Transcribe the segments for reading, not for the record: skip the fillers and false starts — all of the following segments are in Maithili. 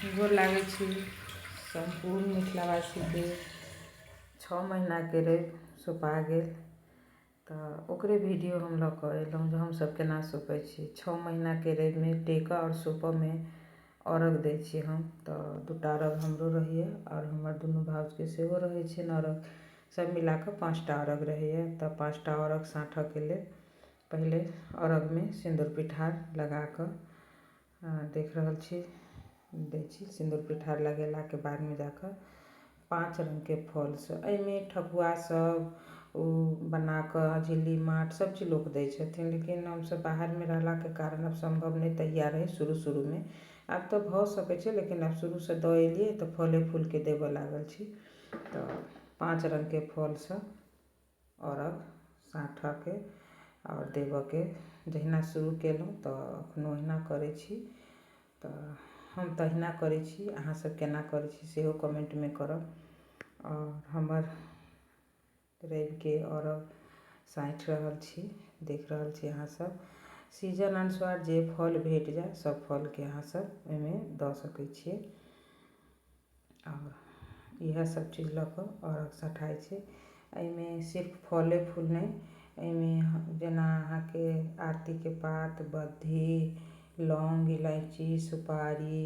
गोर लागै छी सम्पूर्ण मिथिलावासीके। 6 महीनाके रवि सोपा गेल, तऽ ओकरे वीडियो हम लऽ कऽ अयलहुँ जे हमसभ केना सोपै छी। 6 महीनाके रविमे टेकऽ आओर सोपऽमे अर्घ दै छी हम। तऽ 2टा अर्घ हमरो रहैए आओर हमर दुनू भाउजके सेहो रहै छनि अर्घ। सभ मिला कऽ 5टा अर्घ रहैए। तऽ 5टा अर्घ साँठऽके लेल पहिले अर्घमे सिन्दूर पिठार लगा कऽ देख रहल छी, दै छी। सिन्दूर पिठार लगेलाके बादमे जाकऽ 5 रङ्गके फलसँ, एहिमे ठकुआ सब ओ बनाकऽ झिल्ली माठ सब चीज लोक दै छथिन, लेकिन हमसभ बाहरमे रहलाके कारण आब सम्भव नहि तहिया रहै शुरू शुरूमे, आब तऽ भऽ सकै छै, लेकिन आब शुरूसँ दऽ एलियै तऽ फले फूलके देबऽ लागल छी। तऽ 5 रङ्गके फलसँ अर्घ साँठऽके आओर देबऽके जहिना शुरू केलहुँ तऽ एखनो ओहिना करै छी। तऽ हम तहिना करै छी, अहाँसभ केना करै छी सेहो कमेन्टमे करब। आओर हमर रविके अर्घ साँठि रहल छी, देख रहल छी अहाँसभ। सीजन अनुसार जे फल भेट जाय सब फलके अहाँसभ ओहिमे दऽ सकै छियै। आओर इएह सब चीज लऽ कऽ अर्घ सठाइ छै। एहिमे सिर्फ फले फूल नहि, एहिमे जेना अहाँके आरतीके पात, बद्धी, लौंग, इलायची, सुपारी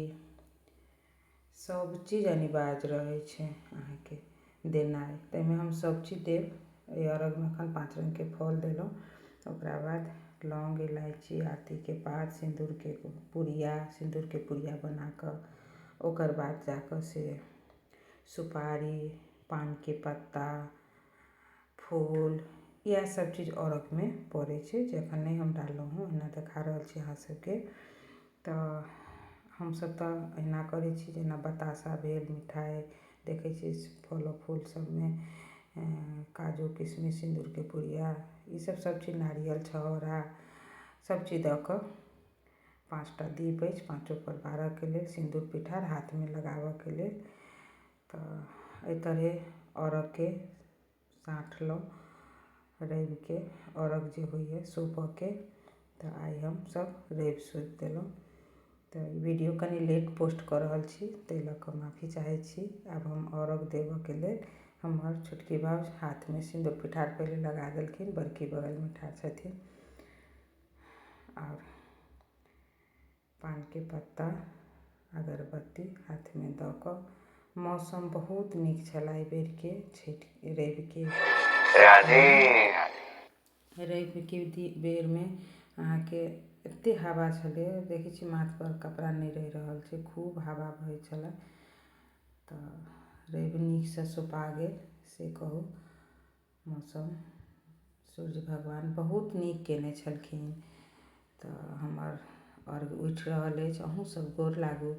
सब चीज अनिवार्य रहै छै अहाँके देनाइ। ताहिमे हम सब चीज देब। एहि अर्घमे एखन 5 रङ्गके फल देलहुँ, ओकरा बाद लौंग, इलायची, आरतीके पात, सिन्दूरके पुड़िया, सिन्दूरके पुड़िया बनाकऽ ओकर बाद जाकऽ से सुपारी, पानके पत्ता, फूल, इएह सब चीज अर्घमे पड़ै छै, जे एखन नहि हम डाललहुँ हँ, ओहिना देखा रहल छी अहाँ सबके। तऽ हमसब तऽ एहिना करै छी, जेना बताशा भेल, मिठाइ देखै छी, फलो फूल सबमे काजू, किशमिश, सिन्दूरके पुड़िया, ईसब सब चीज, नारियल, छहोरा सब चीज दऽ कऽ 5टा दीप अछि, पाँचोपर बारऽके लेल सिन्दूर पिठार हाथमे लगाबऽके लेल। तऽ एहि तरहे अर्घके साँठलहुँ, रविके अर्घ जे होइए सौंपऽके। तऽ आइ हमसभ रवि सौंपि देलहुँ। तऽ वीडियो कनि लेट पोस्ट कऽ रहल छी, ताहि लऽ कऽ माफी चाहै छी। आब हम अर्घ देबऽके लेल हमर छोटकी भाउज हाथमे सिन्दूर पिठार पहिले लगा देलखिन, बड़की बगलमे ठाढ़ छथिन। आओर पानके पत्ता, अगरबत्ती हाथमे दऽ कऽ। मौसम बहुत नीक छलै एहि बेरके छठि रविके। राधे। रविके बेरमे अहाँके एते हवा छलै, देखै छी माथपर कपड़ा नहि रहि रहल छै, खूब हवा बहै छलै। तऽ रवि नीकसँ सोपा गेल से कहू। मौसम सूर्य भगवान बहुत नीक केने छलखिन। तऽ हमर अर्घ उठि रहल अछि, अहूँ सब गोर लागू।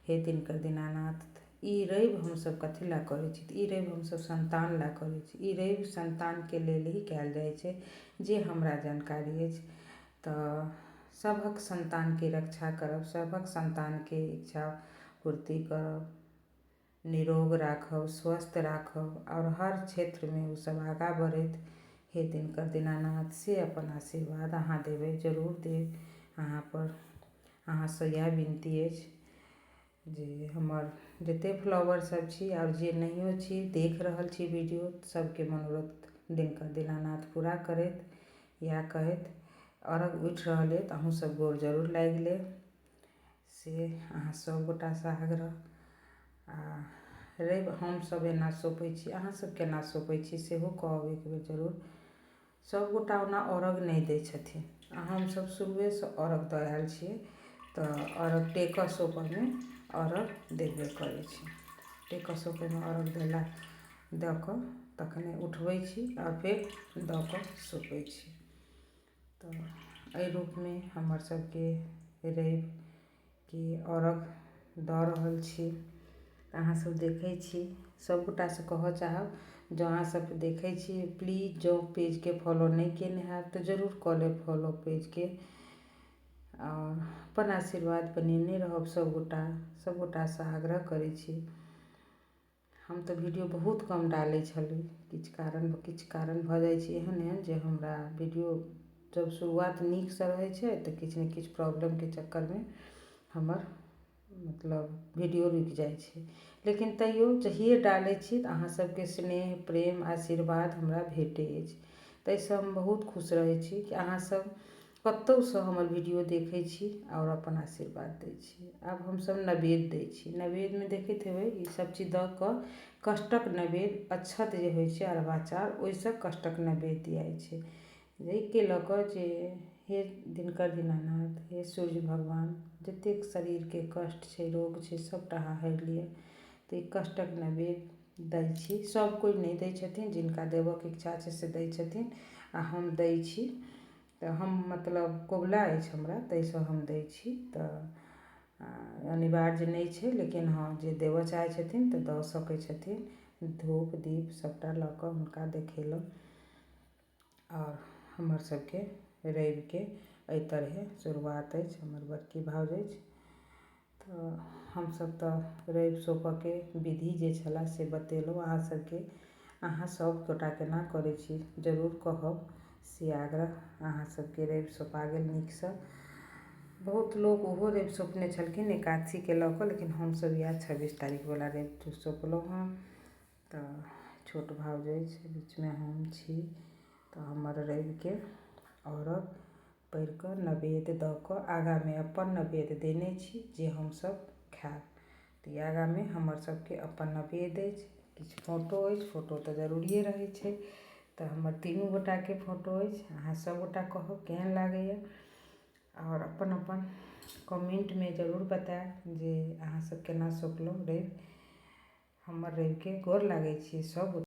हे दिनकर दीनानाथ, ई रवि हमसभ कथी लए करै छी? तऽ ई रवि हमसभ सन्तान लए करै छी। ई रवि सन्तानके लेल ही कयल जाइ छै, जे हमरा जानकारी अछि। तऽ सभक सन्तानके रक्षा करब, सभक सन्तानके इच्छा पूर्ति करब, निरोग राखब, स्वस्थ राखब आओर हर क्षेत्रमे ओसभ आगाँ बढ़ैत, हे दिनकर दीनानाथ, से अपन आशीर्वाद अहाँ देबै, जरूर देब। अहाँपर अहाँसँ इएह विनती अछि जे हमर जतेक फॉलोवर सब छी आओर जे नहियो छी, देख रहल छी वीडियो, सबके मनोरथ दिनकर दीनानाथ पूरा करैत, इएह कहैत अर्घ उठि रहल अइ। तऽ अहूँ सब गोर जरूर लागि लेब, से अहाँ सब गोटासँ आग्रह। आ रवि हमसभ एना सौंपै छी, अहाँसभ केना सौंपै छी सेहो कहब एक बेर जरूर। सभगोटा ओना अर्घ नहि दै छथिन, आ हमसभ शुरुएसँ अर्घ दऽ आयल छियै। तऽ अर्घ टेकऽ सौंपऽमे अर्घ देबे करै छी। टेकऽ सौंपैमे अर्घ देला दऽ कऽ तखने उठबै छी आओर फेर दऽ कऽ सौंपै छी। तऽ एहि रूपमे हमर सबके रविके अर्घ दऽ रहल छी, अहाँ सब देखै छी। सभगोटासँ कहऽ चाहब, जँ अहाँ सब देखै छी, प्लीज जँ पेजके फॉलो नहि केने हैब तऽ जरूर कऽ लेब फॉलो पेजके। आओर अपन आशीर्वाद बनेने रहब सभगोटा, सभगोटासँ आग्रह करै छी। हम तऽ वीडियो बहुत कम डालै छली, किछु कारण भऽ जाइ छै एहन एहन जे हमरा वीडियो जब शुरुआत नीकसँ रहै छै तऽ किछु ने किछु प्रॉब्लमके चक्करमे हमर मतलब वीडियो रुकि जाइ छै। लेकिन तैयो जहिये डालै छी तऽ अहाँ सबके स्नेह, प्रेम, आशीर्वाद हमरा भेटै अछि। ताहिसँ हम बहुत खुश रहै छी कि अहाँ सब कतहुसँ हमर वीडियो देखै छी आओर अपन आशीर्वाद दै छी। आब हमसब नवेद दै छी। नवेदमे देखैत हेबै ई सब चीज दऽ कऽ कष्टक नवेद, अक्षत जे होइ छै अरबा चाउर, ओहिसँ कष्टक नवेद दियाइ छै। एहिके लऽ कऽ जे हे दिनकर दीनानाथ, हे सूर्य भगवान, जतेक शरीरके कष्ट छै, रोग छै, सबटा अहाँ हरि लिअ। तऽ ई कष्टक नवेद दै छी। सब कोइ नहि दै छथिन, जिनका देबऽके इच्छा छै से दै छथिन आ हम दै छी। तऽ हम मतलब कबुला अछि हमरा, ताहिसँ हम दै छी। तऽ अनिवार्य नहि छै, लेकिन हँ, जे देबऽ चाहै छथिन तऽ दऽ सकै छथिन। धूप दीप सबटा लऽ कऽ हुनका देखेलहुँ। आओर हमर सबके रविके एहि तरहे शुरुआत अछि। हमर बड़की भाउज अछि। तऽ हमसब तऽ रवि सौंपऽके विधि जे छलै से बतेलहुँ अहाँ सबके। अहाँ सब गोटा केना करै छी जरूर कहब, से आग्रह। अहाँ सबके रवि सौंपा गेल नीकसँ। बहुत लोक ओहो रवि सौंपने छलखिन एकादशीके लऽ कऽ, लेकिन हमसब इएह 26 तारीखवला रवि सौंपलहुँ हँ। तऽ छोट भाउज अछि, बीचमे हम छी। तऽ हमर रविके अर्घ पड़ि कऽ नवेद दऽ कऽ आगाँमे अपन नवेद देने छी जे हमसब खायब। तऽ ई आगाँमे हमर सबके अपन नवेद अछि। किछु फोटो अछि, फोटो तऽ जरूरिये रहै छै। तऽ हमर तीनू गोटाके फोटो अछि। अहाँ सब गोटा कहब केहन लागैए आओर अपन अपन कमेन्टमे जरूर बतायब जे अहाँ सब केना सौंपलहुँ रवि। हमर रविके गोर लागै छी सब।